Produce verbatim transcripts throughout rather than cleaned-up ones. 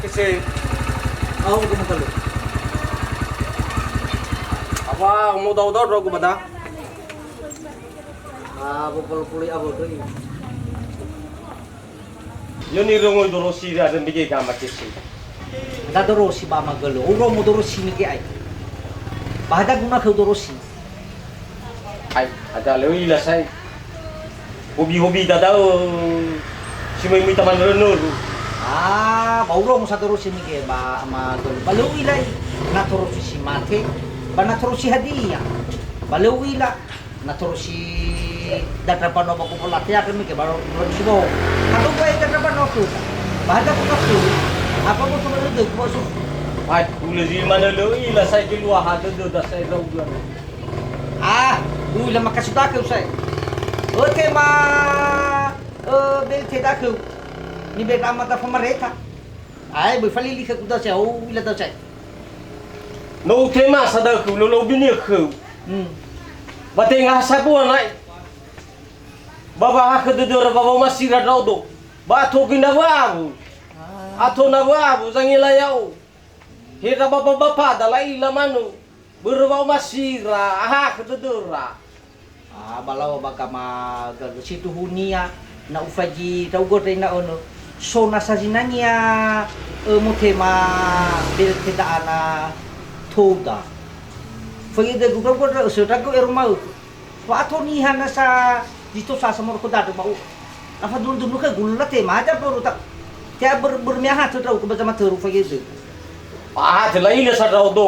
Kese. Au ke makalu. Apa mau tahu-tahu aku bata? Ah, pukul-pukul apa tu? Yo nirongoi dorosi ra dan bege gama kese. Da dorosi ba magalo. Uro mo dorosi ni ke ai. Bahada guna ke dorosi. Ai, ada lö ila sai. Hobi-hobi dadao si möi-möi tamanörö-nörö. Ah, ba urong sa torosi nige ba ama gelu. Ba lö uila i, na torosi si mate, ba na torosi hadia. Ba lö uila, na torosi dandra banua ba kopo late ada mige ba ro-, ro si bo. Atau ba dandra banua ku. Ba ada ku kaku. Apa mo tu lö döi ku su. Ai, ulö zi manö lö ila sai gelua ha dödö da sai rau dua. Ah, uila makasudakö usai. Ötema, ö, belte dakö. Ni beta mata famareta. Ai, böi falili khö kuda sai, oh, uila tau sai. No utema sadakö, lo lo bini khö. Hmm. Ba tenga sabua nai. Ba ba ha khö dödöra ba wa'omasira ndra'odo. Ba ato gina wawu. Ah. Ato na wawu, zangila ya'o. Hera bapa-bapa da la'ila manö. Börö wa'omasira, aha khö dödöra. Ah, ba lau ba gama gaga situhunia, na ufaigi tau göta ina ono. So na sazinania, ö, motema belte da'ana touda. Faigi dögu tau göta, so tau göta ero mau. Wa ato niha nasa di to sasa moro ko dadu mau. Lafa dulu-dulu ke gulu la tema aja baru tak. Tia ber-, bermia ha tu tau ke baca materu faigi dögu. Ah, te laila sa ndra'odo,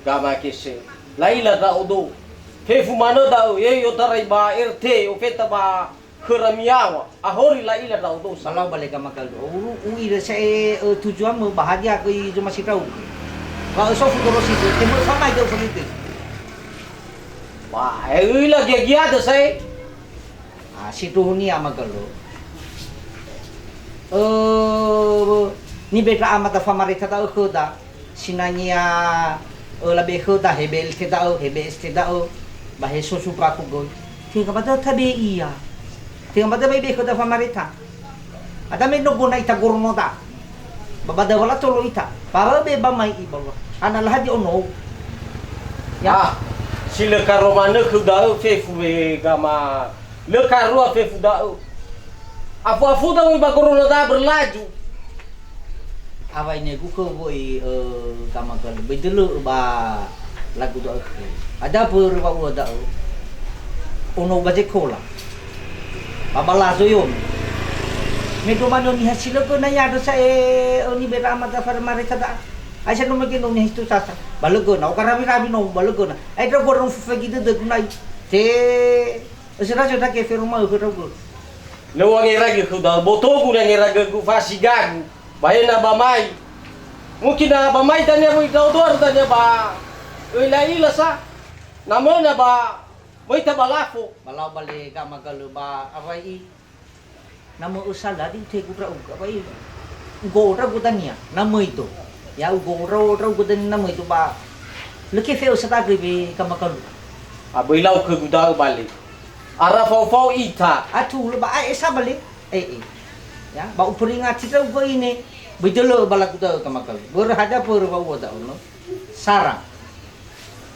gama kese. Laila ndra'odo. Fefu manö da'ö, yö i'otarai ba R T, ofeta ba khöra miyaŵa. Ahori laila ndra'odo sa. Ba lau ba le gama galu. Uru, u'ila sa'e, ö, tujuanmö ba hadia göi zomasi ndra'ugö. Wa ösofu dorosi, te mö famai da'ö fagötö. Wa, e, u'ila gia-giadö sa'e. Ah, sindruhunia ama gölö. Eh, nibedra'a mada famareta da'ö khöda, sinangea, eh, labe khöda he B L T da'ö, he B S T da'ö, ba he so supraku göi. Tenga ba da'ö tabe ia. Tenga ba da'ö ba ibe khöda famareta. Ada me no gona ita goronoda. Ba, ba da'ö wa latolo ita. Ba, ba be ba mai i ba wa. Ana lahadi ono. Ya. Ah, si lö karo manö khö da'ö fefu we gama. Lö karua fefu da'ö. Afu-afu da'ö ba goronoda berlaju. Awa ine gu khö woi, eh, gama gölö. Be dölö ba lagu da'ö khö. Ada börö wa ua da'ö. Ono ba zekola. Ba, ba lazo yono. Me do manö niha si lö göna ya'andrö sa'e, ö, nibedra'a mada famareta da'a. Aisa no mege no niha si tusasa. Ba lö göna, o garawi-rawi no, ba lö göna. Ai ndra'ugö no fufegi dödögu nai. Te, ösöra-söra ke fero ma'ö khödra'ugö. Lö u'angeragö khöda, botogu ni'angeragögu fasigagu. Ba he na ba mai. Mungkin na ba mai dania wöi ndra'odo aru dania ba. Öi la'ila sa. Na möi na ba Möi ita ba lafo. Ba lau ba le gama gölö ba awai i. Na mö'ö sala di utegu ndra'ugö, awai i. Ugo'o ndra'ugö dania, na möi do. Ya, ugo'o ndra'o ndra'ugö dania na möi do ba. Lö kefe'ö sa da'ö göi be gama gölö. A böi lau khögu da'ö bale. Ara fao-fao ita. Atulö ba ae sa bale. Eh, eh. Ya, ba uperingati ndra'ugö ine. Böi dölö ba lagu da'ö gama gölö. Börö hadia börö wa ua da'ö no. Sara.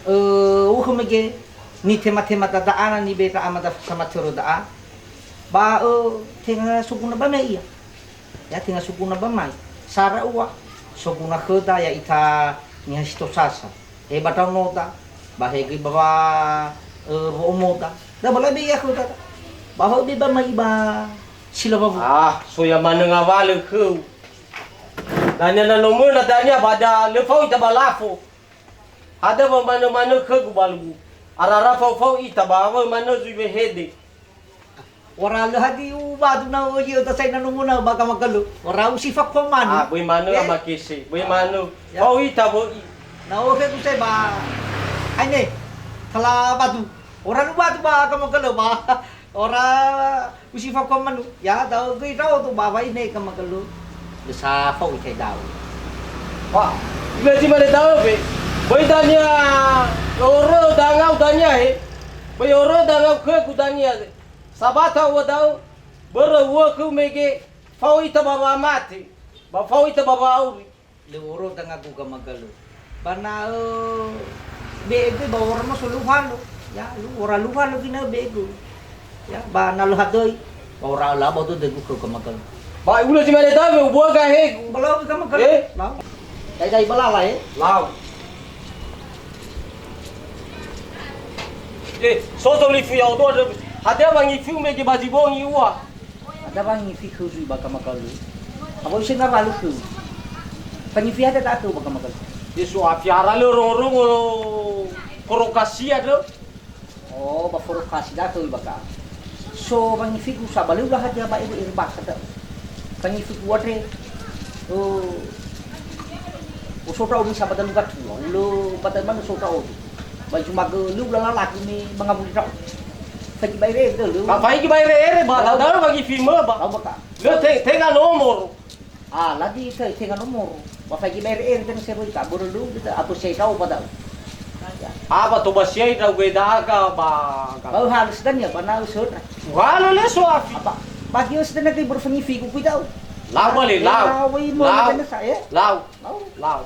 Ö, ukhö mege, nitema-tema dada'a na nibedra'a mada samatörö da'a. Ba, ö, tenga soguna ba mai ia. Ya, tenga soguna ba mai. Sara ua, soguna khöda ya'ita niha si tosasa. He ba ndraonoda, ba he göi ba wa, ö, wo'omoda. Da ba labe ia khöda. Ba ha'ö be ba mai ba si lawawu. Ah, soya manö ngawalö khöu. Dania na no möna dania ba da lö fao ita ba lafo. Ada wa manö-manö khögu balugu. Arara fao-fao ita ba wa manö zui wehede. Ora lö hadi ubadu na öyi öta sai na numuna ba gama gölö. Ora usi fakua manu. Ah, böi manö. Eh? Ama kese, böi manö. Ya. Fao ita böi. Na ohe ku sai ba. Aine. Kala badu. Ora lu badu ba gama gölö ba. Ora usi fakua manu, ya, da'ö göi ndra'odo ba waine gama gölö. Lö sa fao ita da'ö. Wa, imagine mane da'ö be. Böi dania orö dangau dania he. Böi orö dangau khögu dania. Sabata ua da'ö, börö ua khöu mege, fao ita ba wamate. Ba fao ita ba wa'auri. Lö oro dangagu gamagalö. Ba na ö be'e göi ba ora no so lö uhalö. Ya, lö ora lö uhalö göi na be'e göi. Ya, ba na lö hadöi. Ba ora laba dödögu khö gamagalö. Ba ulo si mane tabe ubua gahegu. Ba lau göi gamagalö. Eh? Lau. Dai-dai ba lala, eh? Lau. Eh, so zolifu ya'odo. Hadia wangifiu mege ba zi bongi ua. Ada wangifi khö zui ba gamagalö. Awai se ngawalu khö. Wangifi ada da'ö ba gamagalö. Yesu afi ara lö rongo-rongo korokasi ada. Oh, ba forokasi da'ö ba ka. So wangifigu sa ba lö ula hadia ba ere ere bakha da'ö. Wangifigu andre. Oh. Uso da'ö misa ba dalu gatua. Ulo ba dalu manu so da'ö. Ba zumagö lö ula lalagu me mangawuli da'ö. Faigi ba ere ere da'ö lö. Ba faigi ba ere ere ba, lau da'ö wangifi mö ba. Lau ba ka. Lö te-, tenga nomor. Ah, lagi te-, tenga nomor. Ba faigi ba ere ere dan seroi ka, börö lö, kita apa saya tahu ba da'ö. Apa to ba siai da'ö göi daga ba. Bau halus dan ya, ba na usut. Uhalö le so afi. Apa? Bagi us dan lagi berfengi figu kui da'ö. Lau bale, lau. Lau, wai mo Lau. Dengan saya. Lau. Lau. Lau.